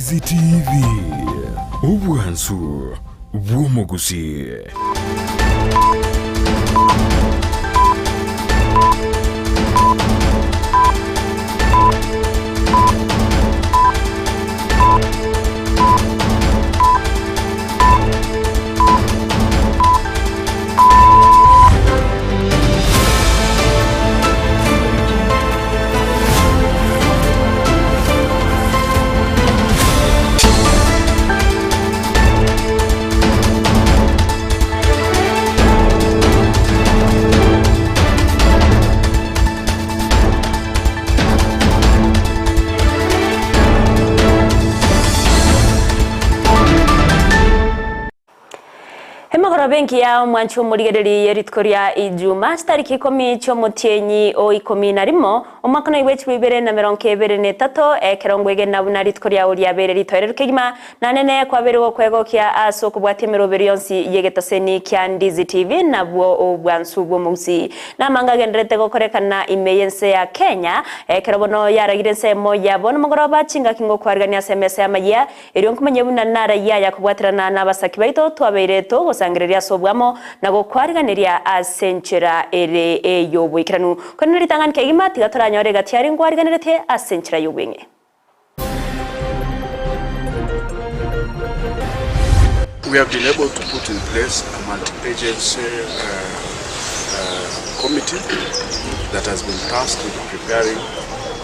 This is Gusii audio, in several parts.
Ndizi TV, obwansu bw'omogusii. Emegoroba engiya omwanchi omorigereria ye rituko ria Ijuma, chitariki ikomi chi'omotienyi o ikomi na rimo, omwaka noigwe chilifu ibere na emerongo ebere na etato, ekero ngwegena buna rituko riao riabeire ritoereru kegima, na nene kwabeire gokwegokia ase okobwatia emeroberi yonsi y'egetaseni kia Ndizi TV nabwo obwansu bw'omogusii. Namanga agendererete gokorekana ime y'ense ya Kenya, ekero bono yaragire ensemo ya bono mogoroba chingaki ngokwarigania ase emesa y'amayia, Erio nkomanye buna narayia aya kobwaterana nabasaki baito twabeire togosangereria ase oboamo na gokwariganeria ase enchera ere ey'oboikeranu. Korende ritang'ani kegima tiga toranyore egati aria nkwariganeretie ase enchera y'obweng'e. We have been able to put in place a multi-agency committee that has been tasked with preparing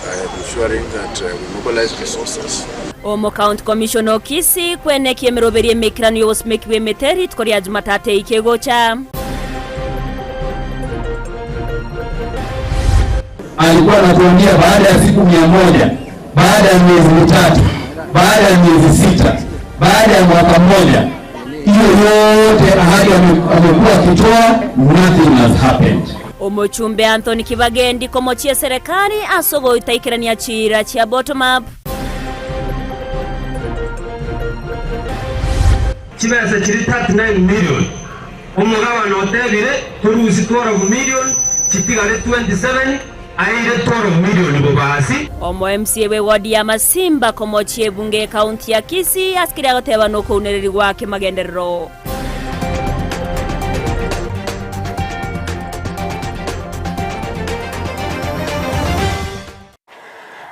and ensuring that we mobilize resources. Omo-County Commissioner o Kisii kwenekia emeroberio emeikeranu y'obosimeki bw'emete rituko ria Jumatatu eike egocha. Alikuwa anatuambia baada ya siku 100, baada ya miezi mitatu, baada ya miezi 6, baada ya mwaka mmoja. Hiyo yote ahadi amekuwa akitoa, nothing has happened. Omochumbe Anthony Kibagendi komochia eserekari ase ogoitaikerania chiira chia bottom up. Chibesa chiria 39 million, omogabana otebire torusie 12 million chitigare 27 aire 12 million bobasi. Omo MCA bwe ward ya Masimba komochia ebunge ekaunti ya Kisii ase keria agoteba nokounererigwa kemagenderero.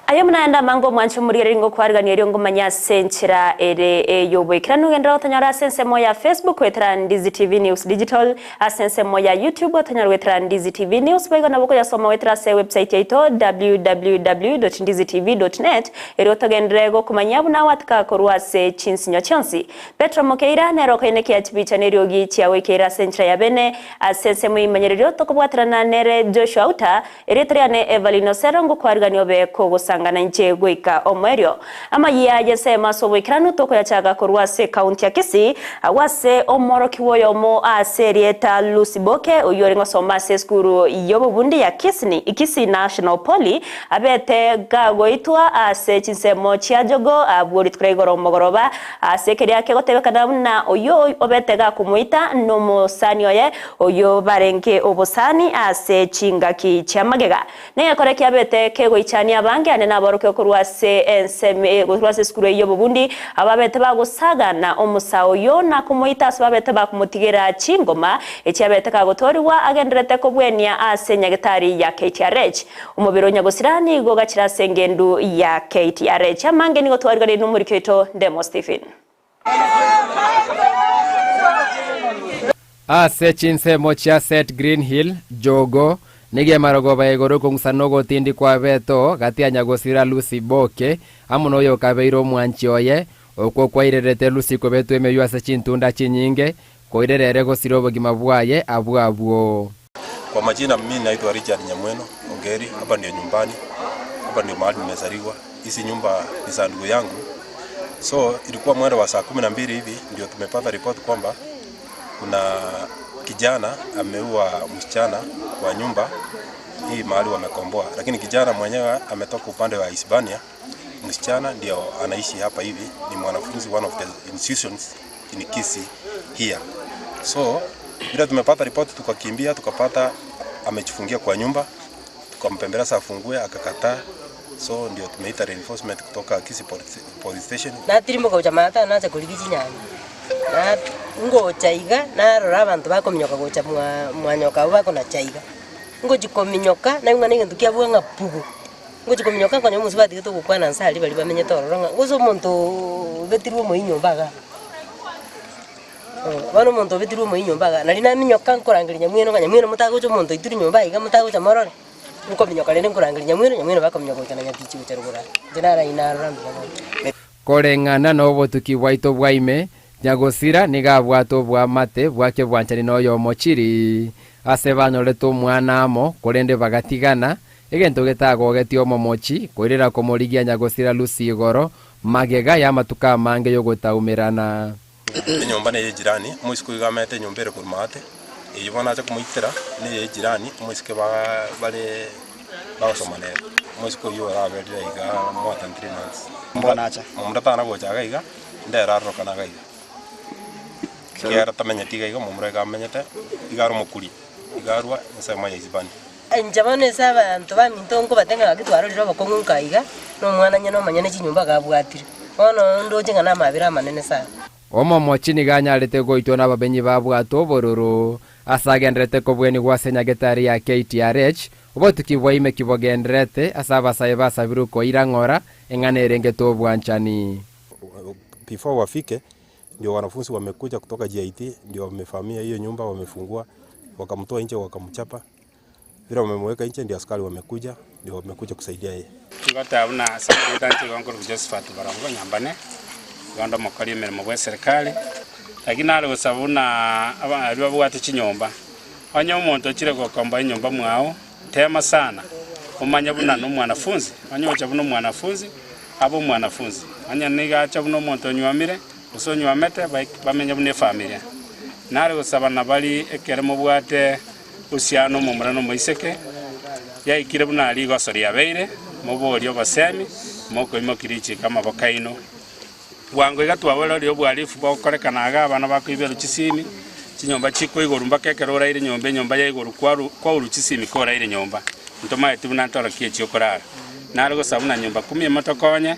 Aye buna aye amange omwanche omorigereria ngokwarigania erio ngomanye ase enchera ere ey'oboikeranu. Genderera gotonyora ase ensemo ya Facebook goetera Ndizi TV News Digital, ase ensemo ya YouTube otonyore goetera Ndizi TV News, boigo nabo okoyasoma goetera ase ewebsite yaito www.ndizitv.net erio togenderere gokomanyia buna gwataka korwa ase chinsinyo chionsi. Petro Mokeira nere okoinekia chibicha neriogi chiagoikeire ase enchera ya bene ase ensemo y'eimanyererio tokobwaterana nere Joshua Outa Erieta riane Evelyn Osero ngokwarigania obe kogosangana inche goika omoerio. Amayia y'ensemo ase oboikeranu tokoyachaga korwa ase ekaunti ya Kisii, agwo ase omworokigwa oyomo ase erieta Lucy Boke oyio ore gosoma ase esukuru y'obobundi ya Kisni Kisii National Poly abete gagoitwa ase chinsemo chia Jogoo abwo rituko ria igoro mogoroba ase keria kegotebekana buna oyio obete gakomoita nomosani oye Oyio barenge obosani ase chingaki chi'amagega. Negekore kiabete kegoichania abange ane naborokia korwa ase ensemo korwa ase esukuru eyio y'obobundi, ababete bagosagana omosae oyio na komoita ase babete bakomotigera chingoma echiabete kagotoorigwa agendererete kobwenia ase nyagetari ya KTRH. Omobere o nyagosira nigo ogachire ase engendu ya KTRH. Amange nigo twariganirie nomoriki oito Ndemo Stephen. Ase chinsemo chia Set Green Hill, Jogo, nigo emarogoba ya igoro ekong'usa nogotindi kwa Beto, gati ya nyagosira Lucy Boke, amo noyokabeire omwanchi oye, okwo kwairerete Lucy kobetwa emeyio ase chintunda chinyinge, koirera ere gosira obogima bwaye abwo abwo. Kwa majina mimi naitwa Richard Nyamweno Ongeri, hapa ndio nyumbani, hapa ndio mahali nimezaliwa. Hizi nyumba ni za ndugu yangu. So ilikuwa mwendo wa saa 12 hivi ndio tumepata ripoti kwamba kuna kijana ameua msichana kwa nyumba hii mahali wamekomboa, lakini kijana mwenyewe ametoka upande wa Hispania. Msichana ndio anaishi hapa hivi, ni mwanafunzi one of the institutions in Kisii here. So bila tumepata ripoti tukakimbia, tukapata amejifungia kwa nyumba, tukampembeleza afungue, akakataa. So ndio tumeita reinforcement kutoka Kisii Police Station. Natirimboka gocha maata nacha korigia chinyanya, na ngocha iga narora abanto bakominyoka gocha mwa mwanyoka abwo bakonacha iga. Ngochi kominyoka, naigwa ng'a na egento kiabua ng'a pugu, ngochi kominyoka nkonyora omosubati batigete ogokwana nse aria baria bamenyete ororo ng'a gose omonto obetirwe omoyio nyomba igaa. Bono omonto obetirwe omoyio nyomba igaa, nari naminyoka nkorangeria nyamweno ng'a nyamweno motagocha omonto oitirwe nyomba iga motagocha morore. Nkominyoka rende nkorangeria nyamweno, nyamweno bakominyoka gocha na nyatichi gocha rogoro aa. Inche narayi narora mbuya mono. Koreng'ana nobotuki bwaito bwa ime, nyagosira nigo abwate oboamate bwake bwanchani noyomo chiri, ase banyorete omwana amo, korende bagatigana, egento getagogetie omomochi, koirera komorigia nyagosira Lucy igoro, magega y'amatuko amange y'ogotaumerana. Enyomba neye ejirani, omoiseke oiga amete enyomba ere korwa maate, eyio bono acha komoitera, neye ejirani, omoiseke bare bagosoma nere. Omoiseke oyio oraberire iga more than 3 months. Momura tana gocha iga iga, ndere arorokana iga iga. Ekiagera tamenyeti iga iga, momura iga amenyete, iga are omokuri, iga arwa ensemo ya Isibani. Inche bono ase abanto baminto nkobatebia ng'a gaki twarorire obokong'u nka iga, na omwana nyene omonyene chinyomba iga abwatire. Bono ndoche ng'a namabera amanene sana. Omomochi nigo anyarete goitwa nabamenyi babwate obororo, ase agendererete kobwenigwa ase nyagetari ya KTRH, obotuki bwa ime kibogendererete ase abasae basabirwe koira ng'ora eng'ana erengete obwanchani. Before wafike ndio wanafunzi wamekuja kutoka GIT ndio wamevamia hiyo nyumba wamefungua wakamtoa nje wakamchapa vile wamemweka nje ndio askari wamekuja ndio wamekuja kusaidia yeye. Ngoteba buna ase amarieta inche igo nkorokwa Josephat Barongo Nyambane, igo nde omokori emeremo bw'eserekari, lakini nare gosaba buna abaria babwate chinyomba, onye omonto ochire gokomboa enyomba mwao, tema sana omanye buna nomwanafunzi, onye ocha buna omwanafunzi, abe omwanafunzi, onye nigo acha buna omonto onywomire, gose onywomete, bamenye buna efamilia. Nare gosaba nabari ekero mobwate Usiano omomura na omoiseke, yaikire buna rigoso riabeire, moborie obosemi, mokoimokia richiiko amaboko aino. Bwango iga twaborerie obohalifu bogokorekana iga, abana bakoiberwa chisimi, chinyomba chikoigorwa mpaka ekero oraire nyomba, enyomba ya igoro kwaurwa chisimi koraire nyomba. Ntomaeti buna ntorokie echio okorara. Nare gosaba buna nyomba kumi emotokonye,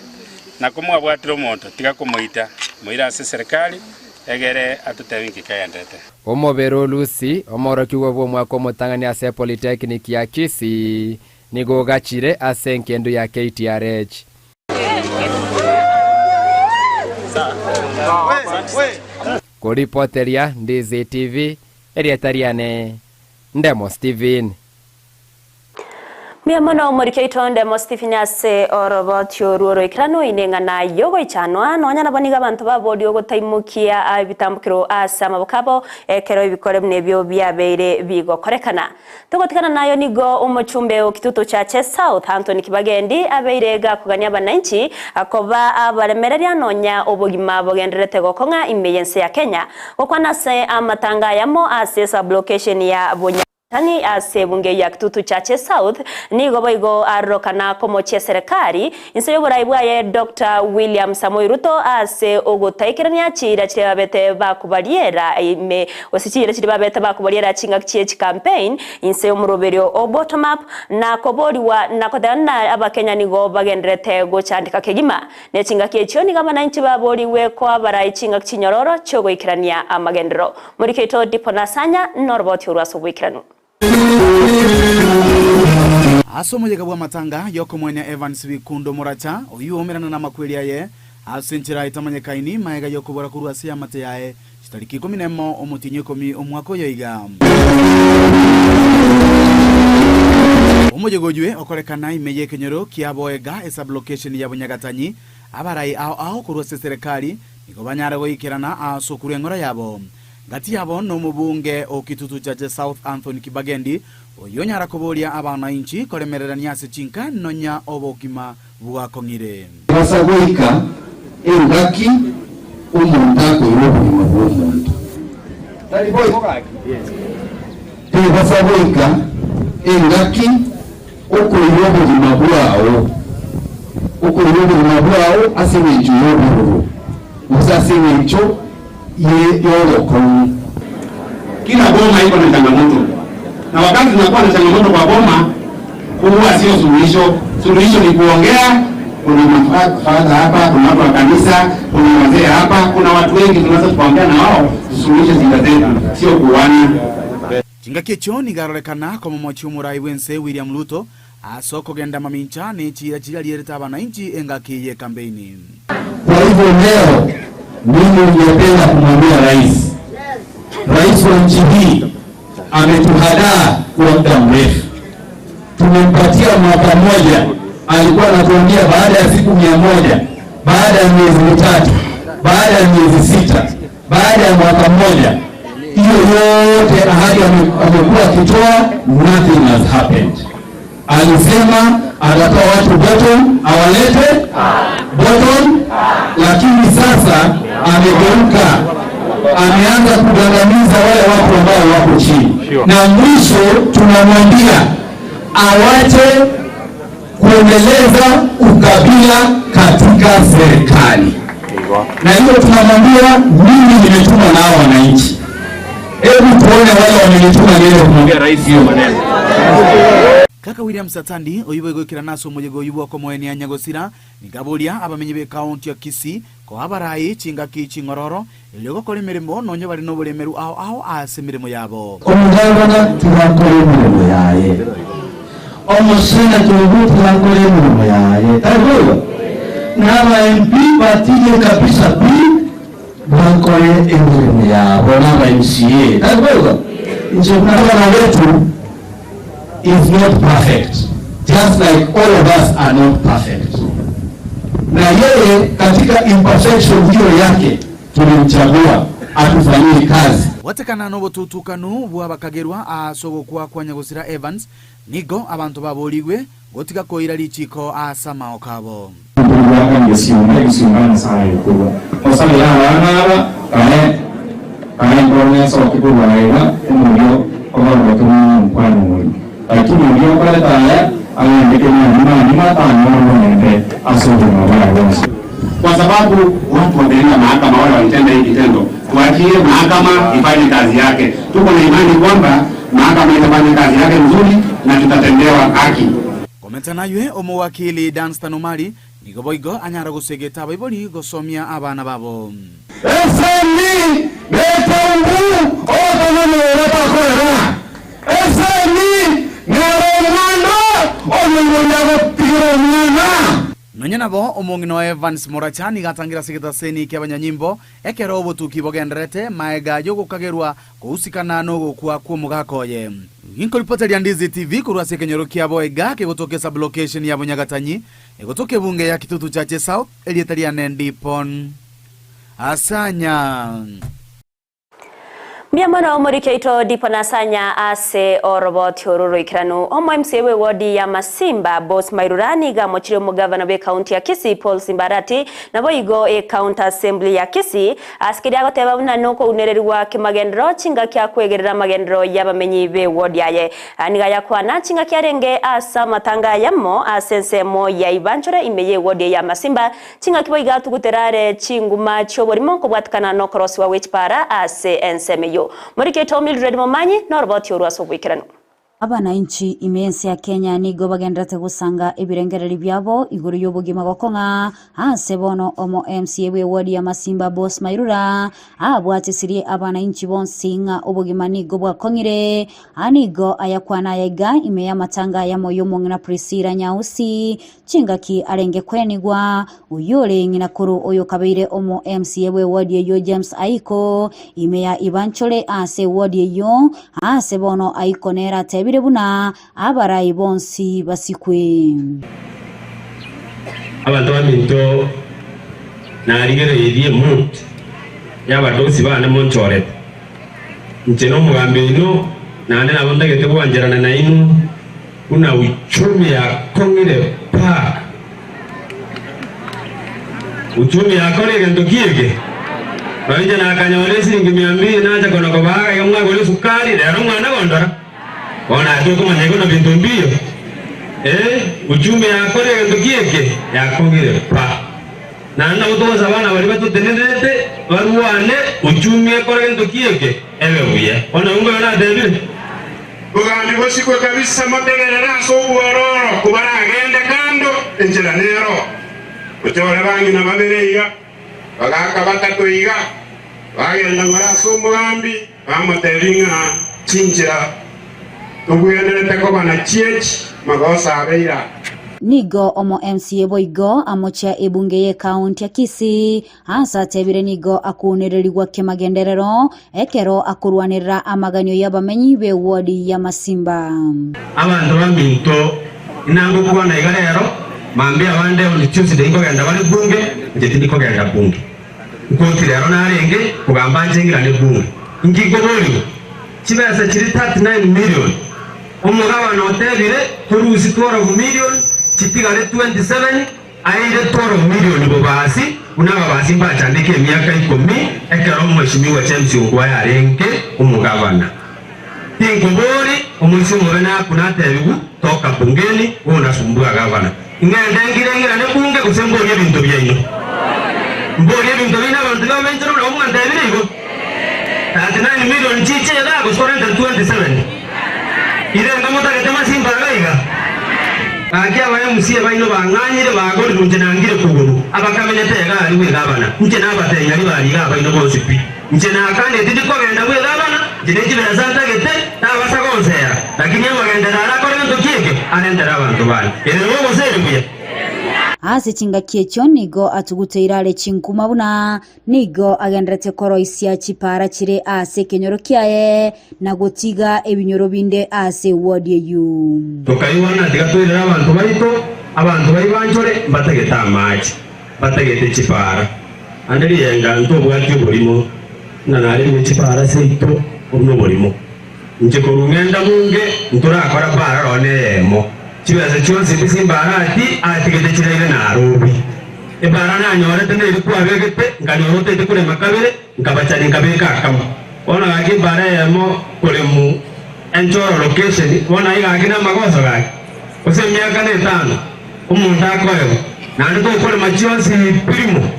na komwabwatire omonto, tiga komoita, moire ase eserekari, egere atotebie inki kegenderete. Omobere o Lucy, omorokigwa bw'omwaka omotang'ani ase Polytechnic ya Kisii, nigo ogachire ase engendu ya KTRH. Koripoteria Ndizi TV, erieta riane Ndemo Stephen. Mbuya mono omoriki oito Ndemo Stephen ase oroboti orwo oroikeranu oine eng'ana y'ogoichanwa. Nonya nabo nigo abanto baboria ogotaimokia ebitambokero ase amaboko abo ekero ebikore buna ebio biabeire bigokorekana. Togotigana nayo nigo omochumbe o Kitutu Chache South Anthony Kibagendi abeire gakogania abananchi koba abaremereria nonya obogima bogendererete gokong'a ime y'ense ya Kenya. Gokwana ase amatanga ayamo ase sub-location ya Bunya. Tani ase ebunge ya Kitutu Chache South nigo boigo arorokana komochia eserekari inse y'oborai bwaye Doctor William Samoei Ruto ase ogotaikerania chiira chiria babete bakobariera ime gose chiira chiria babete bakobariera chingaki chie chicampaign inse y'omoroberio o bottom up na koborigwa na koteba buna abakenya nigo bagendererete gochandeka kegima ne chingaki echio nigo abananchi baborigwe koa abarai chingaki chinyororo chiogoikerania amagenderero. Morikeito Dipo Nasanya noroboti orwo ase oboikeranu. Ase omoyega bw'amatanga y'okomoenia Evans Bikundo Moracha, oyio oumerana namakweri aye ase enchera etamanyekaini magega y'okobora korwa ase eamate yaye chitariki ikomi nemo omotienyi oikomi omwaka oyo iga. Omoyega oyio okorekana ime y'ekenyoro kia Boega esub-location ya Bunyagatanyi, abarai ao ao korwa ase eserekari Nigo banyare goikerana ase okorua eng'ora yabo. Gati yabo nomobunge o Kitutu Chache South Anthony Kibagendi, oyio onyara koboria abanainchi koremererania ase chinka nonya obogima bwakong'ire. Basa goika engaki omonto akoira obogima bw'omonto. Tari boigo gaki? Tebasa goika engaki okoira obogima bwao, okoira obogima bwao ase engencho y'obororo, gose ase engencho y'obokong'u. Kila boma iko na changamoto, na wakati tunakuwa na changamoto kwa boma, kuua sio suluhisho. Suluhisho ni kuongea. Kuna mafadha hapa, kuna watu wa kanisa, kuna wazee hapa, kuna watu wengi tunaweza tukaongea na wao tusuluhishe shida zetu, sio kuuana. Chingaki echio nigo arorekana komomochia omorai bw'ense William Ruto ase okogenda mamincha ne chiira chiria arierete abanainchi engaki y'ekampeini. Kwa hivyo leo mimi ningependa kumwambia rais, rais wa nchi hii ametuhadaa kwa muda mrefu. Tumempatia mwaka mmoja, alikuwa anatuambia baada ya siku 100, baada ya miezi 3, baada ya miezi 6, baada ya mwaka mmoja. Hiyo yote ahadi amekuwa akitoa, nothing has happened. Alisema atatoa watu bottom, awalete bottom, lakini sasa amegeuka, ameanza kugandamiza wale watu ambao wako chini. Na mwisho tunamwambia awache kuendeleza ukabila katika serikali. Na hiyo tunamwambia, mimi nimetumwa na hao wananchi. Hebu tuone wale wamenituma niende kumwambia rais hiyo maneno. Kaka William Satandi oyio boigoikera nase omoyega oyio bw'okomoenia nyagosira nigaboria abamenyi b'ekaunti ya Kisii koa abarai chingaki ching'ororo erio gokora emeremo nonya bare noboremeru ao ao ase emeremo yabo. Omogavana tiga akore emeremo yaye, omoseneta obo tiga akore emeremo yaye, tari boigo? Na aba MP batige kabisa pi bakore emeremo yabo, na aba MCA, tari boigo? Nche gavana wetu is not perfect, just like all of us are not perfect. Na yeye katika imperfection hiyo yake tulimchagua atufanyie kazi. Gwatekana nobotutukanu bw'abakagerwa ase ogokwa kwa Nyagosira Evans nigo abanto baborigwe gotiga koira richiko ase amao kabo. Kwa sababu watu wameenda mahakama, wale walitenda hii kitendo, tuachie mahakama ifanye kazi yake. Tuko na imani kwamba mahakama itafanya kazi yake nzuri na tutatendewa haki. Komenta naywe omowakili Danstan Omari nigo boigo anyara gosegeta abaibori gosomia abana babo. Esemi netongu otonene bakorera. Esemi nero omwana oyoiboria gotigera omwana. Nonya nabo omong'ina wa Evans Moracha nigo atangira ase egetaseni kia abanyanyimbo ekero obotuki bogenderete maega yogokagerwa kousikana na ogokwa kwa omogaka oye. Ginkoripota ria Ndizi TV korwa ase ekenyoro kia Boega kegotoka esublocation ya Bonyagatanyi egotoka ebunge ya Kitutu Chache South erieta ria Nendipon Asanya. Mbiamono omorikeito dipo nasanya ase oroboti ororo ikiranu omo MCA we wodi ya Masimba Boss Mairurani gamochire omugavana be county ya Kisii Paul Simbarati nabo igo e county assembly ya Kisii asikiri agoteba buna noko unererwa kimagendero chinga kya kwegerera magendero y'abamenyi be wodi yaye aniga yakwana chinga kyarenge asa matanga yamo asensemo ya Ibanchore imeye wodi ya Masimba chinga kibo igatuguterare chinguma choborimo kobwatikana no cross wa wechpara ase ensemeyo Moriketo Mildred Momanyi noroboti orwaso bwikirano. Abananchi imensi ya Kenya nigo bagenderete gusanga ebirengereri byabo iguru y'obogima gokong'a ase bono omo MCA bwe ward ya Masimba Boss Mairura abwatisirie abananchi bonsi ng'a obogima nigo bwakong'ire anigo ayakwana yaiga ime ya matanga ya moyo mong'ina Priscilla Nyausi chingaki arenge kwenigwa uyore ng'ina kuru oyo kabeire omo MCA bwe ward eyo James Aiko ime ya Ibanchore ase ward eyo ase bono Aiko nera tebire buna abarai bonsi basikwe. Abantu baminto narigereirie mut y'abadosi bane monchorete nche n'omugambi ino nande nabo ndagete gwanjerana na inu una uchumi yakong'ire pa uchumi yakore gento kiege bainje nakanyore siringi 200 nacha kono kobaga iga mwagore sukari rero mwana gondora ona tukumanya iko na bintu mbio uchumi yakore gento kiege yakong'ire pa na na utoza bana bari batutenerete barwane uchumi yakore gento kiege ebe buya ona ungo yona debire Ugambi bosikwe kabisa motegerera ase obwororo kubaragende kambi. Enchera nero, ochore bang'ina babere iga, bagaaka batato iga, bagenda ng'ora ase omogambi, bamotebia ng'a chinchera tobwenerete koba nachio echi, magoso abeire aa. Nigo omo MCA boigo amochia ebunge y'ekaunti ya Kisii ase atebire nigo akounererigwa kemagenderero ekero akorwanerera amaganio y'abamenyi b'ewodi ya Masimba. Abanto baminto, inangokwana iga rero, mambia abande on Tuesday nkogenda bare bunge, inche tindi kogenda bunge. Nkoti rero narenge kogamba nche ng'irane bunge. Inki nkoborigwa? Chibesa chiri 39 million. Omogabana otebire torusie 12 million chitigare 27 Aire 12 milioni bobasi, buna ababasi mbachandeke emiaka ikomi ekero Omweshimiwa James Ongwae arenge omogabana. Tinkobori, omoisia omobe nakune atebigwe, Toka bungeni, wewe unasumbua gavana. Ing'ende ngire ng'irane bunge gose mborie ebinto biaino? Mborie ebinto biaino abanto babenchere buna mwantebire igo? 39 milioni chiche igaa gose orente 27? Irenga motagete masimba iga iga? Gaki aba MCA baino bang'anyire bagorirwe inche nangire kogoro abakamenyete iga aria bw'egabana inche nabatebia aria bari iga abaino bonsi pi. Inche nakaneti ndikogenda bw'egabana inche ne chibesa ntagete nabasa gonsera lakini amagenderero arakore gento ki ekio arentere abanto bane. Ere nigo gose ere buya? Ase chingaki echio nigo atuguteire are chinkuma buna Nigo agendererete koroisia chipaara chire ase ekenyoro kiaye, na gotiga ebinyoro binde ase ewodi eyio. Tokaigwana tiga toirere abanto baito, abanto baria banchore mbatagete amache, mbatagete chipaara. Ande riyenga ntobwati oborimo, ng'a narenge chipaara seito obu noborimo. Inche korwa ng'enda bunge ntorakora paara nonya neyemo. Chibesa chionsi pi simbaara ati atigete chiraire Nairobi. Epaara nanyorete neri kwabegete nkanyora otaete korema kabere nkabachani nkabeka akamo. Bono gaki epaara eyemo koremu enchoro location bono aye gaki namagoso gaki. Gose emiaka netano omonto akoegwa naende tokorema chionsi pirimo.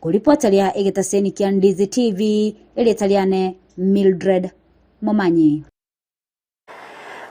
Koripota ria egetaseni kia Ndizi TV, erieta riane Mildred Momanyi.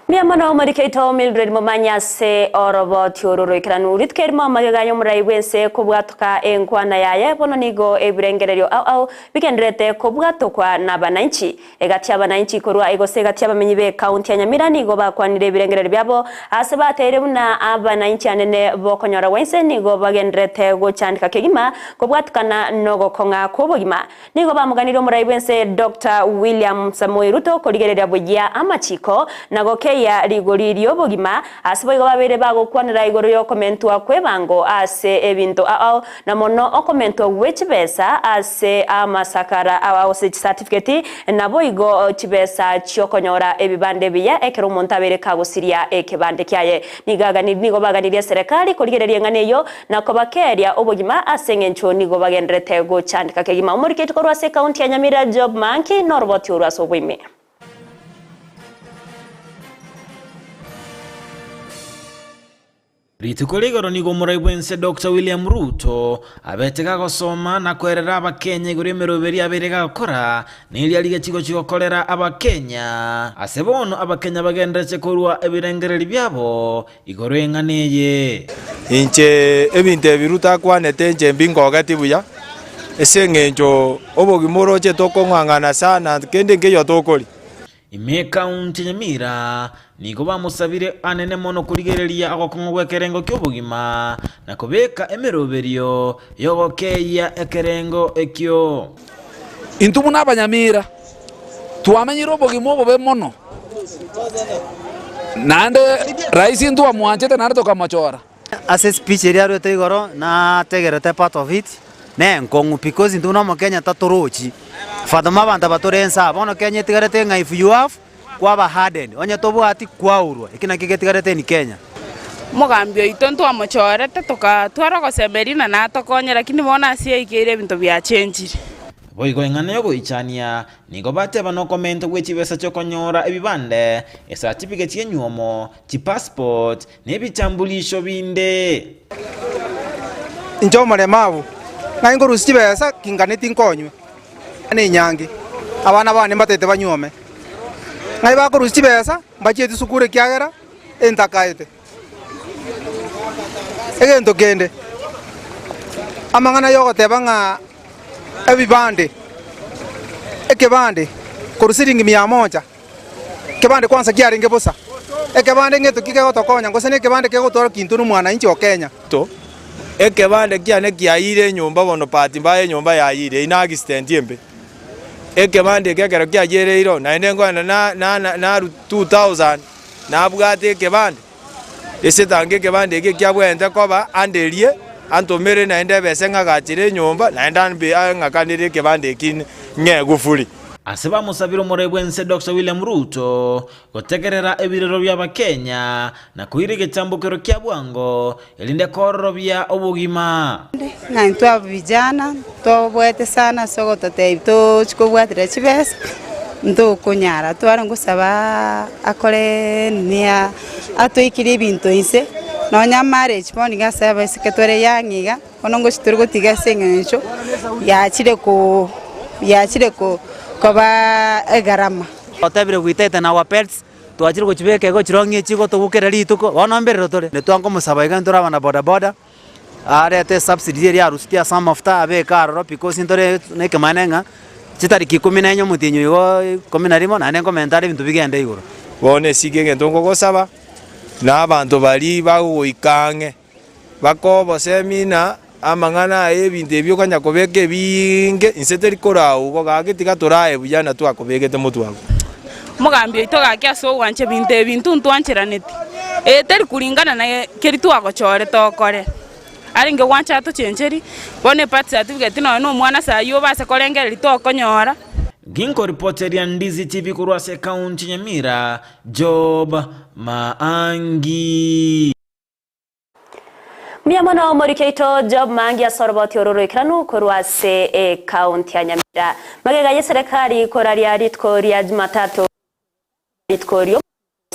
Mbuya mono omoriki oito Mildred Momanyi ase oroboti oro roikeranu. Rituko erimo amagega y'omorai bw'ense kobwatoka enkwana yaye bono nigo ebirengererio ao ao bigendererete kobwatokwa nabananchi. Egati y'abananchi korwa gose egati y'abamenyi b'ekaunti ya Nyamira nigo bakwanire ebirengererio biabo ase bateire buna abananchi anene bokonyora gwa inse nigo bagendererete gochandeka kegima kobwatikana nogokong'a kw'obogima. Nigo bamoganirie omorai bw'ense Doctor William Samoei Ruto korigereria buya amachiko na gokeyia rigori ri'obogima, ase boigo babeire bagokwanera igoro y'okomentwa kw'ebango ase ebinto ao na mono okomentwa gwe chibesa ase amasakara ao gose chicertificate naboigo chibesa chiokonyora ebibande ebiya ekero omonto abeire kagosiria ekebande kiaye. Nigo baganirie eserekari korigereria eng'ana eyio na kobakeeria obogima ase engencho nigo bagendererete gochandeka kegima. Omoriketi korwa ase ekaunti ya Nyamira Job Manki noroboti orwo ase oboime. Rituko ria igoro nigo omorai bw'ense Doctor William Ruto abete gagosoma na koerera abakenya igoro y'emeroberi abeire gagokora neria rigechi gochia gokorera abakenya. Ase bono abakenya bagenderete korua ebirengererio biabo Igoro eng'ana eye. Inche ebinto ebi Ruto akwanete inche mbingogeti buya, ase eng'encho obogima oroche tokong'ang'ana sana kende nkeiyo tokoria. Ime ekaunti ya Nyamira nigo bamosabire anene mono korigereria ogokong'u gw'ekerengo ki'obogima na kobeka emeroberio y'ogokeyia ekerengo ekio. Intwe buna Abanyamira twamenyire obogima obobe mono, naende rais ntwamwanchete naende tokamochora. Ase espeech eria arwete igoro nategerete part of it, ne enkong'u because intwe buna omokenya tatorochi furthermore abanto aba tore ense aa, bono Kenya etigarete ng'a if you have kwaba hardened, onye tobwati kwaurwa, eki nakio getigarete in Kenya. Omogambi oito ntwamochorete togatwara ogosemeria na natokonye, lakini bono ase yaikeire ebinto biachenchire. Boigo eng'ana y'ogoichania nigo bateba nokomenta gwe chibesa chi'okonyora ebibande, esatibigeti y'enyuomo, chipassport, na ebichambulisho binde. Inche omoremabu, ng'ai nkorusia chibesa kinganeti nkonywe nenyangi, abana bane mbatete banyuome. Ng'ai bakorusia chibesa mbachieti sukuru ekiagera entakaete. Egento kende, amang'ana y'ogoteba ng'a ebibande, ekebande korwa siringi mia moja, ekebande kwansa kiarenge bosa, ekebande ng'ento ki kegotokonya gose na ekebande kegotwara ki intwe na omwananchi o Kenya. Ekebande kiane kiayire enyomba bono bahati mbaya enyomba yayire eye na accident embe. Ekebande eke ekero kiayereire naende nkoenda na na narwa 2000 nabwate ekebande. Ase tango ekebande eke ekiabwenerete koba anderie, antomere naende ebese ng'agachere enyomba, naende ambe ang'akanere ekebande eki ng'egwe furi. Ase bamosabire omorai bw'ense Doctor William Ruto gotegerera ebirero bi'Abakenya na koira egetambokero kia bwango erinde koororobia obogima. Ng'a intwe aba vijana tobwete sana ase ogototebia tochi kobwatera chibesa, ntokonyara tware ngosaba akore nini atoikirie ebinto inse, nonya marriage bono iga ase abaiseke tore young iga, bono ngochi tore gotiga ase eng'encho yachire ko yachire ko koba egarama. Otebire we tighten our belts, twachire gochibeka igo chirong'i echi gotogokera rituko, bono mbirero tore. Netwankomosaba iga intwe abana boda boda, arete esubsidy eria arusitie ase amafuta abeke aroro because ntore na ekemanene ng'a chitariki ikomi na enye omotienyi oyo igo ikomi na rimo naende nkomenta are ebinto bigende igoro. Bono esike egento nkogosaba, na abanto baria bagogoika ang'e, bakobosemia na amang'ana aye ebinto ebi okanya kobeka ebiinge, inse teri koraua igo gaki tiga torae buya na twakobegete motwe agwo. Omogambi oito gaki ase ogwancha ebinto ebi intwe ntwancheraneti, eye teri kuringana na keri twagochorete okore. Arenge gwancha atochencheri, bono ebirth certificate nonya na omwana ase ayio obase korengereria tokonyora. Ginkoripoteria Ndizi TV korwa ase ekaunti ya Nyamira, Job Maangi. Mbuya mono omoriki oito Job Maangi ase oroboti oro roikeranu korwa ase ekaunti ya Nyamira. Magega y'eserekari koraria rituko ria Jumatatu rituko rio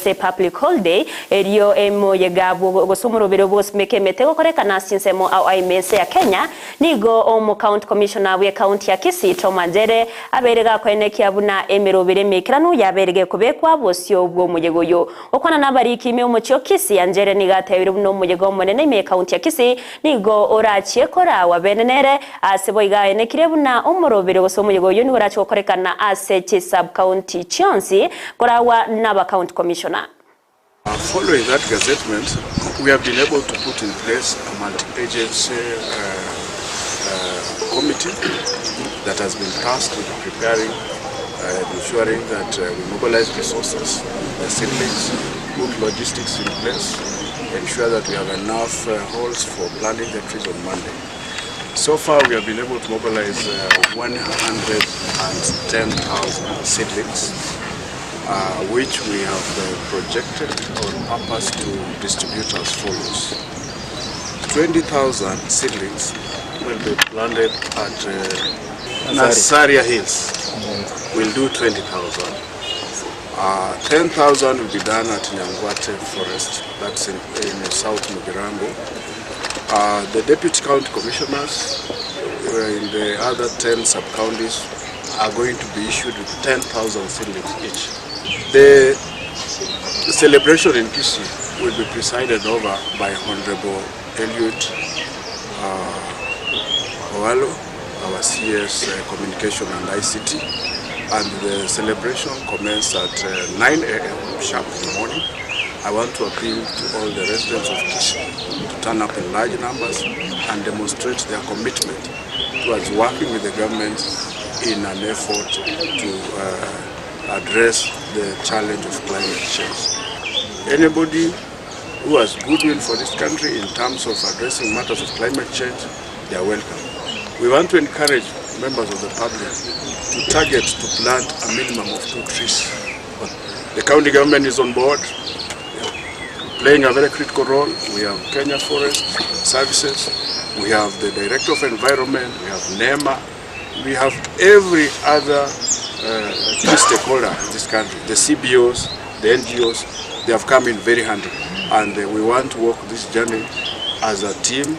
ase public holiday erio emoyega gose omorobere bw'ogosimeka emete gokorekana ase chinsemo ao aime ense ya Kenya nigo omo county commissioner bw'ecounty ya Kisii Tom Anjere abeire gakoenekia buna emerobere emeikeranu yabeire gekobekwa bosio bw'omoyega oyo Gokwana nabariki ime omochie o Kisii, Anjere nigo atebire buna omoyega omonene ime y'ekaunti ya Kisii nigo orachie korawa bene nere, ase boigo aenekire buna omoroberi gose omoyega oyio nigo orachie gokorekana ase chi-sub-county chionsi korawa naba county commissioner. Following that gazettement, we have been able to put in place a multi-agency committee that has been tasked with preparing and ensuring that we mobilize resources, the seedlings, put logistics in place, ensure that we have enough halls for planting the trees on Monday. So far, we have been able to mobilize 110,000 seedlings, which we have projected on purpose to distribute as follows. 20,000 seedlings will be planted at Nasaria Hills. We'll do 20,000. 10,000 will be done at Nyangwate Forest, that's in, in South Mugirango. The deputy county commissioners in the other 10 sub-counties are going to be issued with 10,000 seedlings each. The celebration in Kisii will be presided over by Honorable Eliud Owalo, our CS Communication and ICT, and the celebration commences at 9 a.m. sharp in the morning. I want to appeal to all the residents of Kisii to turn up in large numbers and demonstrate their commitment towards working with the government in an effort to address the challenge of climate change. Anybody who has goodwill for this country in terms of addressing matters of climate change, they are welcome. We want to encourage members of the public to target to plant a minimum of 2 trees. The county government is on board, playing a very critical role. We have Kenya Forest Services, we have the Director of Environment, we have NEMA, we have every other key stakeholder in this country, the CBOs, the NGOs, they have come in very handy. And we want to walk this journey as a team.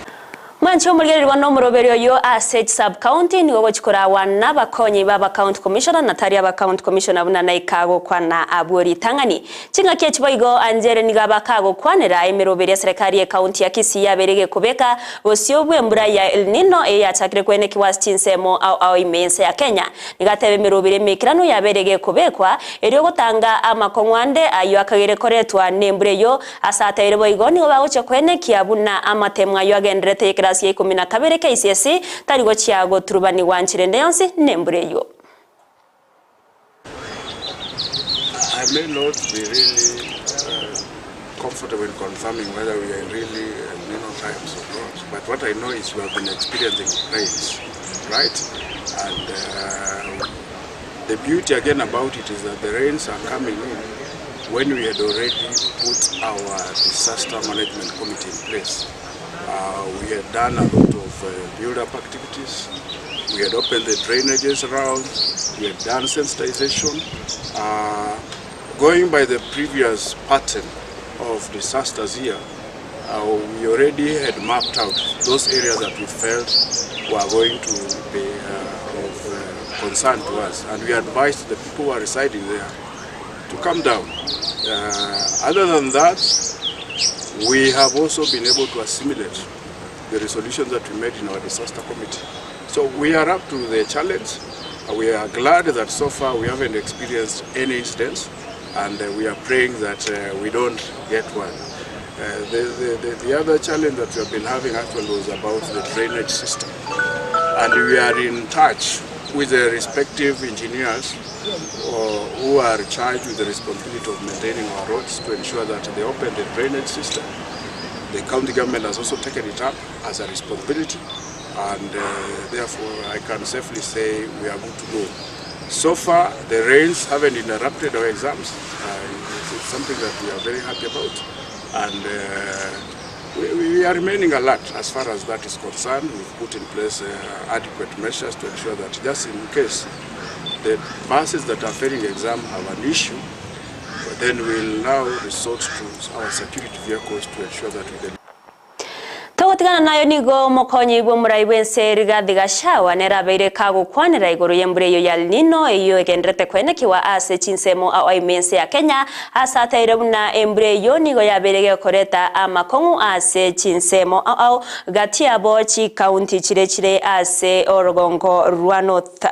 Mwanche omorigereria na omoroberi oyo ase chisub county nigo ogochi koragwa nabakonyi ba aba county commissioner na tari aba county commissioner buna naika gokwana abwo ritang'ani. Ching'aki echi boigo Anjere nigo abakagokwanera emeroberi eserekari ye county ya Kisii yabeire egekobeka bosio bw'embura ya El Nino eye yachakire kwenekigwa ase chinsemo ao ao ime y'ense ya Kenya. Nigo ateba emeroberi emeikeranu yabeire egekobekwa erio gotanga amakong'u ande ayio akageire koretwa nembura eyio Ase ateire boigo nigo bagochia koenekia buna amatemo ayio agendererete y'ekerasi ya ikomi na kabere KCSE tari gochia goturubanigwa nchera ende yonsi nembura eyio. I may not be really comfortable in confirming whether we are in really El Nino times or not, but what I know is we have been experiencing rains, right? And uh, the beauty again about it is that the rains are coming in when we had already put our disaster management committee in place. Uh, we had done a lot of uh, build-up activities. We had opened the drainages around. We had done sensitization. Uh, going by the previous pattern of disasters here, uh, we already had mapped out those areas that we felt were going to be uh, of uh, concern to us. And we advised the people who are residing there to come down. Uh, other than that, we have also been able to assimilate the resolutions that we made in our disaster committee. So we are up to the challenge. Uh, We are glad that so far we haven't experienced any incidents and uh, we are praying that uh, we don't get one. Uh, the, the, the, the other challenge that we have been having actually was about the drainage system. And we are in touch with the respective engineers uh, who are charged with the responsibility of maintaining our roads to ensure that they open the drainage system. The county government has also taken it up as a responsibility and uh, therefore I can safely say we are good to go. So far, the rains haven't interrupted our exams. Uh, it's, it's something that we are very happy about. And uh, we, we are remaining alert as far as that is concerned. We've put in place uh, adequate measures to ensure that just in case the buses that are failing exam have an issue, then we'll now resort to our security vehicles to ensure that we deliver. Togotigana nayo nigo omokonyi bw'omorai bw'ense Rigathi Gachagua nere abeire kagokwanera igoro y'embura eyio ya El Nino eyio egendererete koenekiwa ase chinsemo ao ime ense ya Kenya ase ateire buna embura eyio nigo yabeire gekoreta amakong'u ase chinsemo ao ao gati yabo chikaunti chire chire ase orogongo rwa North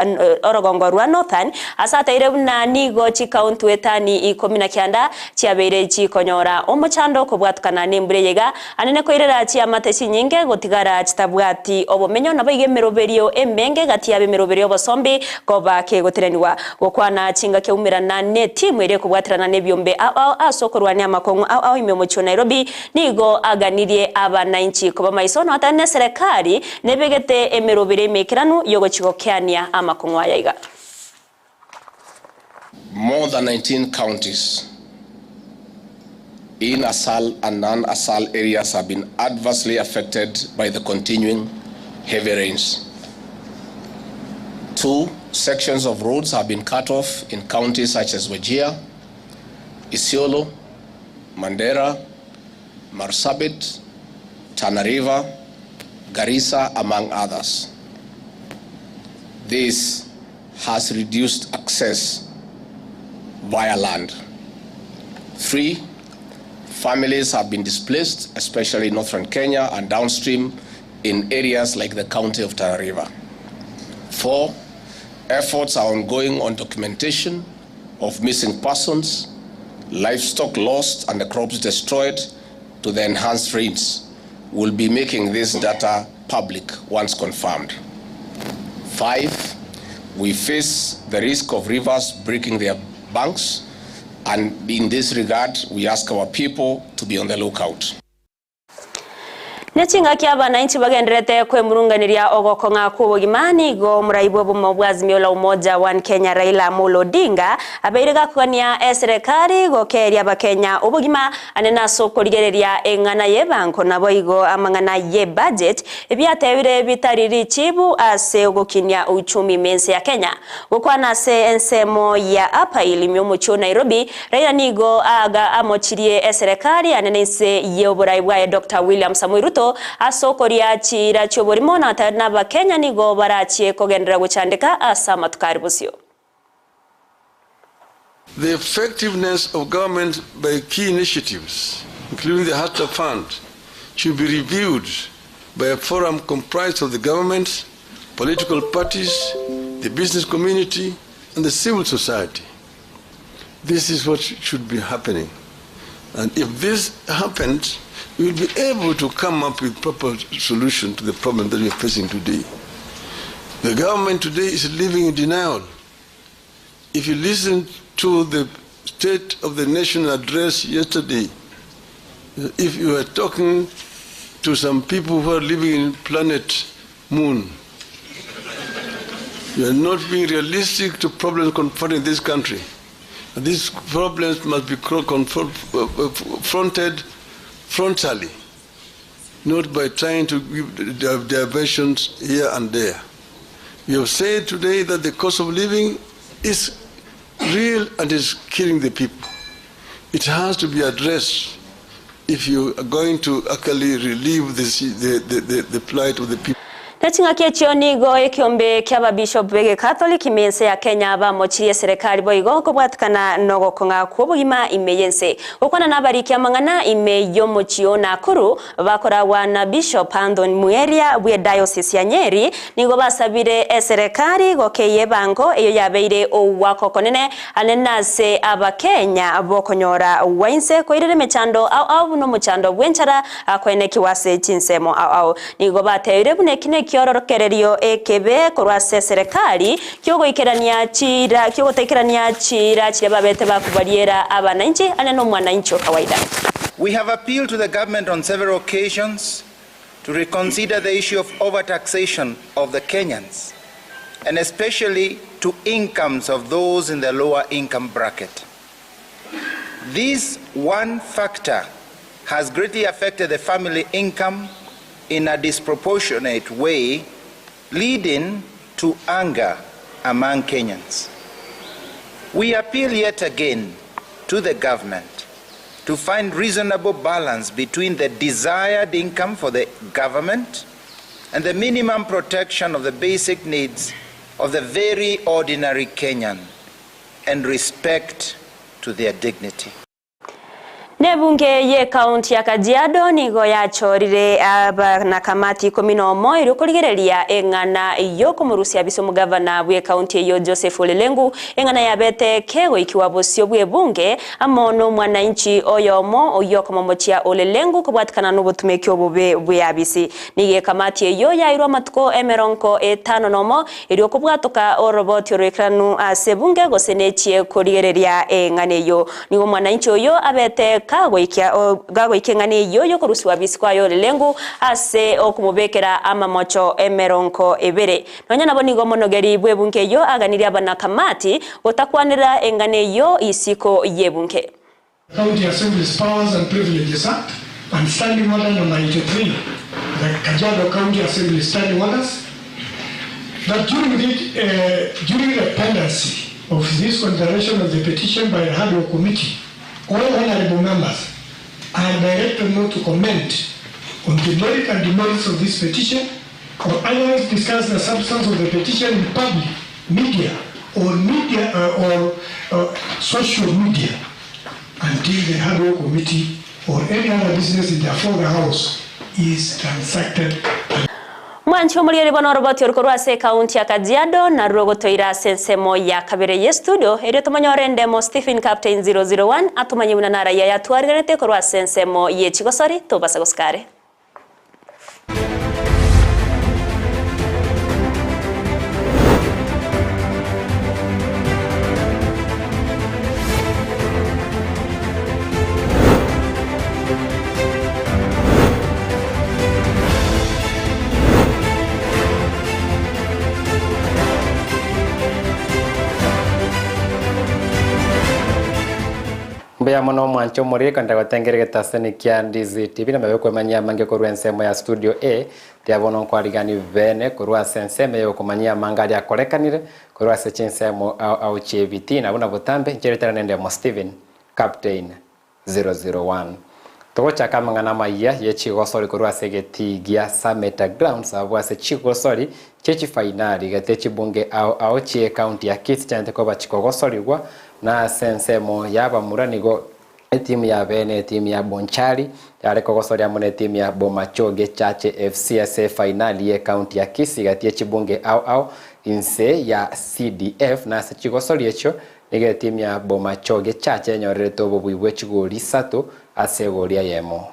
orogongo rwa Northern ase ateire buna nigo chikaunti etani ikomi na kianda chiabeire chikonyora omochando kobwatukana nembura eye iga anene koirera chiamate chinyinge gotigara chitabwati obomenyo naboigo emeroberio emenge gati yabo emeroberio y'obosombi koba kegotenenigwa gokwana chingaki aumerana netimu eria ekobwaterana nebiombe ao ao ase okorwania amakong'u ao ao ime omochie o Nairobi nigo aganirie abanainchi koba maiso notari neserekari nebegete emeroberi emeikeranu yogochi gokeania amakong'u aya iga. More than 19 counties in Asal and non-Asal areas have been adversely affected by the continuing heavy rains. Two sections of roads have been cut off in counties such as Wajir, Isiolo, Mandera, Marsabit, Tana River, Garissa, among others. This has reduced access via land. Three, families have been displaced, especially in northern Kenya and downstream in areas like the county of Tana River. Four, efforts are ongoing on documentation of missing persons, livestock lost and the crops destroyed to the enhanced rains. We'll be making this data public once confirmed. Five, we face the risk of rivers breaking their banks, and in this regard, we ask our people to be on the lookout. Ne chingaki abanainchi bagendererete kwemurunganeria ogokong'a kw'obogima nigo omorai bw'obomo bwa Azimio la Umoja One Kenya Raila Amolo Odinga abeire gakogania eserekari gokeria abakenya obogima ane nase okorigereria eng'ana y'ebango naboigo amang'ana y'ebudget ebiatebire bitari richibu ase ogokinia uchumi ime ense ya Kenya. Gokwana ase ensemo ya Upper Hill ime omochie o Nairobi, Raila nigo aga amochirie eserekari ane nense y'oborai bwaye Doctor William Samoei Ruto. Ruto ase okoria chiira chi'oborimo na n'Abakenya nigo barachie kogenderera gochandeka ase amatuko aria bosio. The effectiveness of government by key initiatives, including the Hustler Fund, should be reviewed by a forum comprised of the government, political parties, the business community, and the civil society. This is what should be happening. And if this happens, we will be able to come up with proper solution to the problem that we are facing today. The government today is living in denial. If you listen to the State of the Nation address yesterday, if you are talking to some people who are living in planet Moon, you are not being realistic to problems confronting this country. And these problems must be confronted frontally, not by trying to give diversions here and there. We have said today that the cost of living is real and is killing the people. It has to be addressed if you are going to actually relieve the, the, the, the, the plight of the people. Ne ching'aki echio nigo ekiombe ki'ababishop b'Egekatholiki ime y'ense ya Kenya bamochirie eserekari boigo kobwatikana nogokong'a kw'obogima ime y'ense. Gokwana nabariki amang'ana ime y'omochie o Nakuru bakoragwa na Bishop Anthony Mueria bw'ediocese ya Nyeri nigo basabire eserekari gokeyia ebango eyo yabeire ogwaka okonene anene ase Abakenya bokonyora gwainse koirera emechando ao ao buna omochando bw'enchara koenekiwa ase chinsemo ao ao. Nigo batebirie buna eki nekiororokererio ekebe korwa ase eserekari kiogoikerania chiira kiogotaikerania chiira chiria babete bakobariera abanainchi ane nomwananchi o kawaida. We have appealed to the government on several occasions to reconsider the issue of overtaxation of the Kenyans and especially to incomes of those in the lower income bracket. This one factor has greatly affected the family income in a disproportionate way, leading to anger among Kenyans. We appeal yet again to the government to find reasonable balance between the desired income for the government and the minimum protection of the basic needs of the very ordinary Kenyan and respect to their dignity. Nebunge y'ekaunti ya Kajiado nigo yachorire abanakamati ikomi na omo erio korigereria eng'ana yokomorusia abisa omogavana bw'ekaunti eyo Joseph Ole Lenku eng'ana yabete kegoikiwa bosio bw'ebunge amo na omwananchi oyomo oyio okomomochia Ole Lenku kobwatikana na obotumeki obobe bw'eabisi. Nigo ekamati eyio yairwe amatuko emerongo etano nomo erio kobwatoka oroboti oroikeranu ase ebunge gose nechie korigereria eng'ana eyio. Nigo omwananchi oyo abete kagoikia gagoikia eng'ana eyio yokorusiwa abisi kwaye Ole Lenku ase okomobekera amamocho emerongo ebere. Nonya nabo nigo omonogeri bw'ebunge eyio aganirie abanakamati gotakwanera eng'ana eyio isiko y'ebunge. County Assembly's Powers and Privileges Act and Standing Order number 83, the Kajiado County Assembly Standing Orders, that during the, during the pendency of this consideration of the petition by the Ad Hoc Committee, all honorable members are directed not to comment on the merit and demerits of this petition or otherwise discuss the substance of the petition in public, media, or media or social media until the Ad Hoc Committee or any other business in the afore house is transacted. Mwanche omoriori bono oroboti oro korwa ase ekaunti ya Kajiado narwo rogotoira ase ensemo ya kabere ye studio erio tomonyore endemo Stephen Captain 001 atomanye buna narayia yatwariganete korwa ase ensemo ye chigosori tobasa gosikare. Mbuya mono omwanche omoriri kande gotengera egetaseni kia Ndizi TV na mabe kwemanyia amange korwa ensemo ya studio A ria bono nkwarigani bene korwa ase ensemo eye okomanyia amange aria akorekanire korwa ase chinsemo ao ao chi'ebitina buna botambe ncheretera nende Omo Stephen Captain 001. Togochaka amang'ana amayia ye chigosori korwa ase egetii gia Sameta Grounds abwo ase chigosori chie chifainali gati chibunge ao ao chie ekaunti ya Kisii chianete koba chikogosorigwa na ase ensemo y'abamura nigo etimu ya bene etimu ya Bonchari yare kogosoria amo netimu ya Bomachoge Chache FC ase efainali ye ekaunti ya Kisii gati ye chibunge ao ao inse ya CDF na ase chigosori echio nigo etimu ya Bomachoge Chache enyorerete obobui bwe chigori isato ase egori eyemo.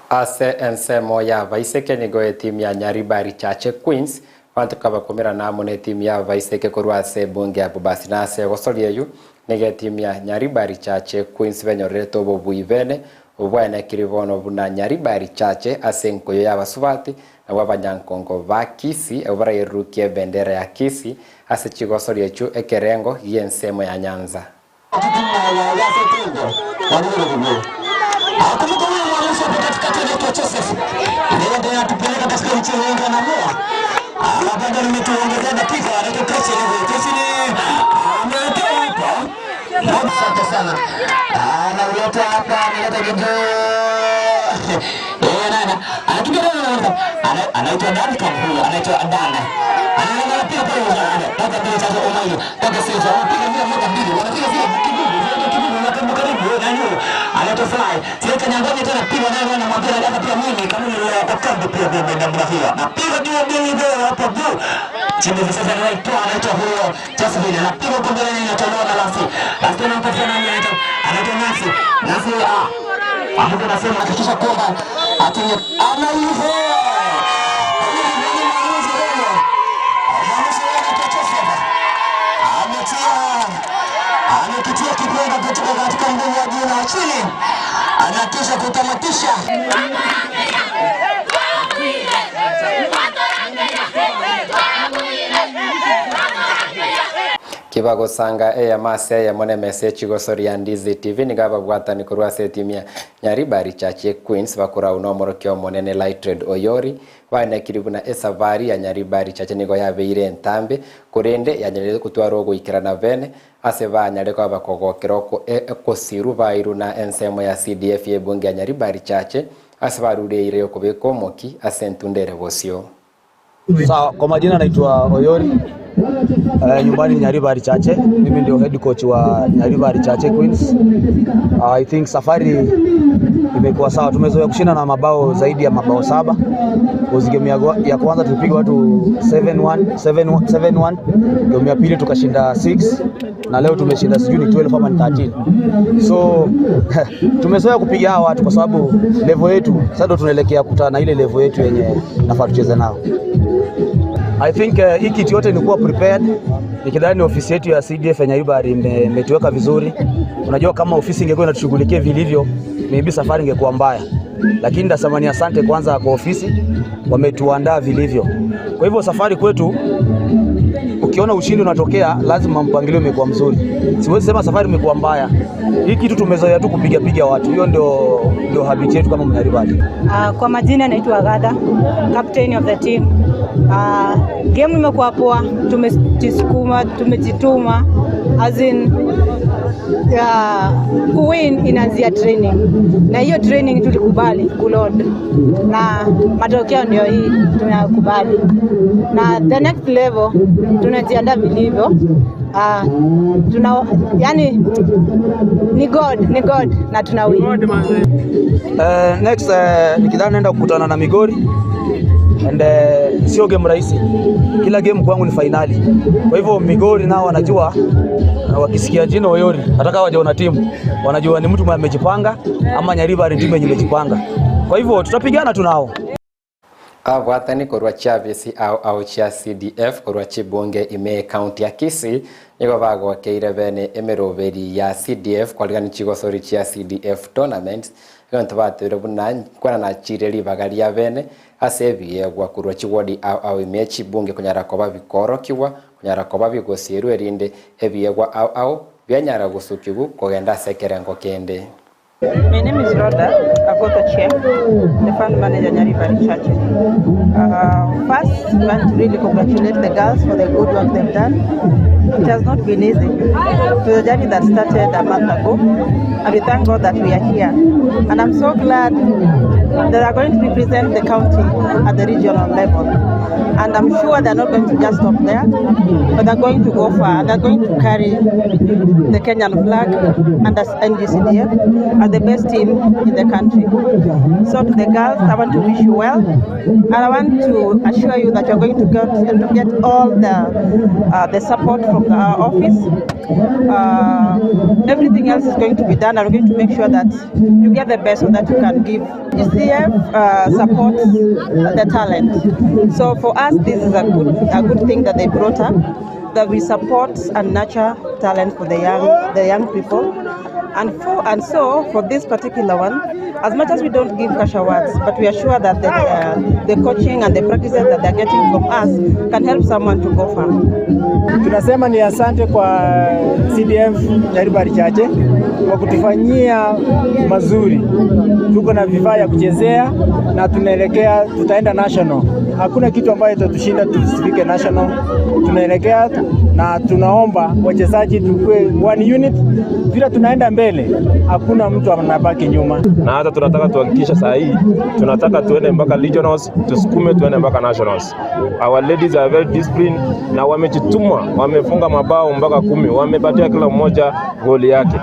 Ase ensemo y'abaiseke nigo etimu ya Nyaribari Chache Queens abanto kabakumerana amo netimu y'abaiseke korwa ase ebunge ya Bobasi na ase egosoria eyio nigo etimu ya Nyaribari Chache Queens benyorerete obobui bene obwaenekiri bono buna Nyaribari Chache ase enkoyo y'abasubati nabwo abanyankongo ba Kisii abwo barayerurukie ebendera ya Kisii ase chigosoria echio ekerengo gi'ensemo ya Nyanza. Kibagosanga eyemo ase eyemo nemesa echigosoria Ndizi TV nigo ababwatani korwa ase etimu ya Nyaribari Chache Queens bakorau nomorokia omonene Lightred Oyori baenekiri buna esafari ya Nyaribari Chache nigo yabeire entambe korende yanyarire gotwara ogoikerana bene ase banyare koba bakogokera ekosiru bairu na ensemo ya CDF ya ebunge ya Nyaribari Chache ase barureire okobeka omoki ase entunda ere bosio. Sawa, kwa majina naitwa Oyori. Nyumbani ni Nyaribari Chache. Mimi ndio head coach wa Nyaribari Chache Queens. I think safari imekuwa sawa. Tumezoea kushinda na mabao zaidi ya mabao 7. Cause game ya kwanza tulipiga watu 7-1, 7-1, 7-1. Game ya pili tukashinda 6 na leo tumeshinda sijui ni 12 ama ni 13. So tumezoea kupiga hawa watu kwa sababu level yetu sasa ndio tunaelekea kukutana na ile level yetu yenye nafaa tucheze nao. I think hii kitu yote ni kuwa prepared. Nikidhani ofisi yetu ya CDF ya Nyaribari imetuweka vizuri. Unajua kama ofisi ingekuwa inatushughulikia vilivyo, maybe safari ingekuwa mbaya. Lakini nasema ni asante kwanza kwa ofisi, wametuandaa vilivyo. Kwa hivyo safari kwetu Ukiona ushindi unatokea, lazima mpangilio umekuwa mzuri. Siwezi sema safari imekuwa mbaya. Hii kitu tumezoea tu kupiga piga watu, hiyo ndio ndio habit yetu kama Mnyaribali. Kwa majina naitwa Agatha, captain of the team. Game imekuwa poa, tumejisukuma, tumejituma as in kuwin inaanzia training, na hiyo training tulikubali kuload, na matokeo ndio hii tunakubali, na the next level tunajiandaa vilivyo. Tuna, yani ni God, ni God na tuna win. Next nikidhani naenda kukutana na Migori and sio game rahisi. Kila game kwangu ni fainali. Kwa hivyo Migori nao wanajua wakisikia jina Oyori, hata kama hawajaona timu, wanajua ni mtu mwenye amejipanga ama Nyaribari timu yenye imejipanga. Kwa hivyo tutapigana tu nao. Abwatani korwa chiabisi ao ao chia CDF korwa chibunge ime county ya Kisii nigo bagokeire bene emeroberi ya CDF kwarigani chigosori chia CDF tournament egento batebire buna kwana nachire ribaga ria bene ase ebiegwa korwa chiwodi ao ao ime chibunge konyara koba bikorokiwa konyara koba bigosierwa erinde ebiegwa ao ao bianyara gosukiwu kogenda ase ekerengo kende. My name is Rhoda Agoto Chair, the fund manager Nyaribari Chache. First, we want to really congratulate the girls for the good work they've done. It has not been easy. It was a journey that started a month ago, and we thank God that we are here. And I'm so glad that they are going to represent the county at the regional level. And I'm sure they're not going to just stop there, but they're going to go far. And they're going to carry the Kenyan flag and as NGCDF as the best team in the country. So to the girls, I want to wish you well, and I want to assure you that you're going to get all the support from our office. Everything else is going to be done, and we're going to make sure that you get the best so that you can give. GCF supports the talent. So for us, this is a good thing that they brought up, that we support and nurture talent for the young people. And so for this particular one, as much as we don't give cash awards, but we are sure that the coaching and the practices that they're getting from us can help someone to go far. Tunasema ni asante kwa CDF Nyaribari Chache kwa kutufanyia mazuri. Tuko na vifaa ya kuchezea na tunaelekea, tutaenda national. Hakuna kitu ambayo itatushinda tusifike national. Tunaelekea na tunaomba wachezaji tukue one unit, vile tunaenda mbele, hakuna mtu anabaki nyuma. Na hata tunataka tuhakikisha saa hii tunataka tuende mpaka regionals, tusukume tuende mpaka nationals. Our ladies are very disciplined na wamejituma, wamefunga mabao mpaka 10, wamepatia kila mmoja goli yake.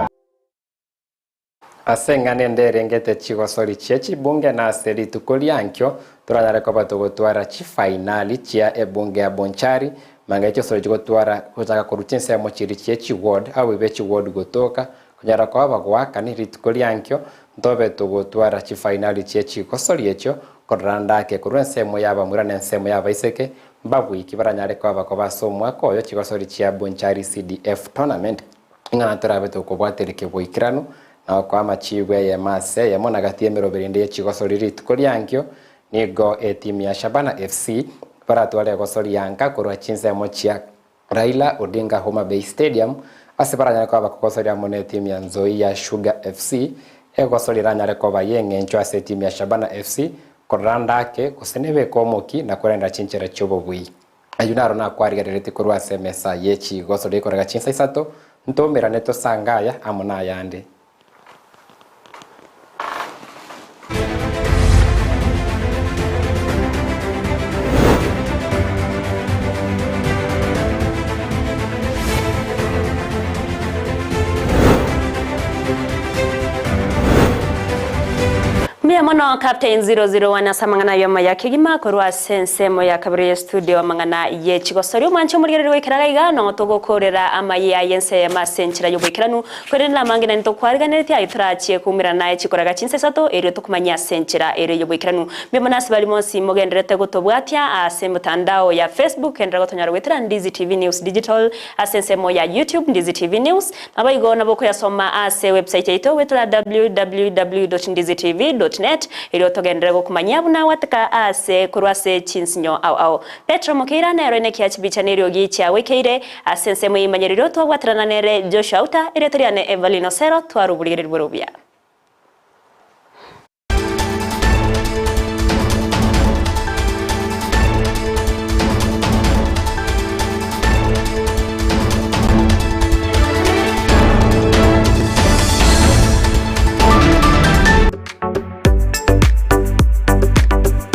Aseng'ane nderengete chigosori chie chibunge na ase rituko riankio turanyare koba togotwara chifainali chia ebunge ya Bonchari manga chosori chigotwara gochaka korwa chinsemo chiri chie chiward abo ibe chiward gotoka konyara koba bagwakani rituko riankio ntobe togotwara chifainali chie chigosori echio korora ndake korwa ensemo ya abamura na ensemo ya abaiseke mbabwiki baranyare koba bakoba ase omwaka oyo chigosori chia Bonchari CDF tournament ing'ana torabe tokobwatereke boikeranu na kwa machigwe ye mase yemo na gati emeroberi ndi chigosori rituko riankio nigo etimu ya Shabana FC baratware gosori yanka korwa chinsemo chia Raila Odinga Homa Bay Stadium ase baranyare koba bakogosoria amo na etimu ya Nzoia Sugar FC egosori ranyare koba yeng'encho ase etimu ya Shabana FC korora ndake gose nebeka omoki na korenda chinchera chiobobui ayu naro nakwarigerereti korwa ase emesa ye chigosori ekorega chinsa isato ntomerane tosangaya amo na ayande. Mono Captain 001 asamang'ana yoma ya kegima korwa sensemo ya kabere studio amang'ana ye chigosori omwancho omorigereri goikeraga iga no togokorera amaye aye ense ya masenchera yoboikeranu kwererera amange na ntokwariganeretie aye torachie kumirana naye chikoraga chinsa isato erio tokomanya senchera ere yoboikeranu mbemo nase bari monsi mogenderete gotobwatia ase mtandao ya Facebook endera gotonyara gwetera Ndizi TV News Digital ase ensemo ya YouTube Ndizi TV News nabaigo nabo koyasoma ase website yaito wetera www.ndizitv.net. net erio togenderere gokomanyia buna gwateka ase korwa ase chinsinyo ao ao. Petro Mokeira nero enekia chibicha na eriogi chiagwekeire ase ensemo y'eimanyerero twabwaterana nere Joshua Auta, erieta riane Evelyn Osero twaruburigereria bore obuya.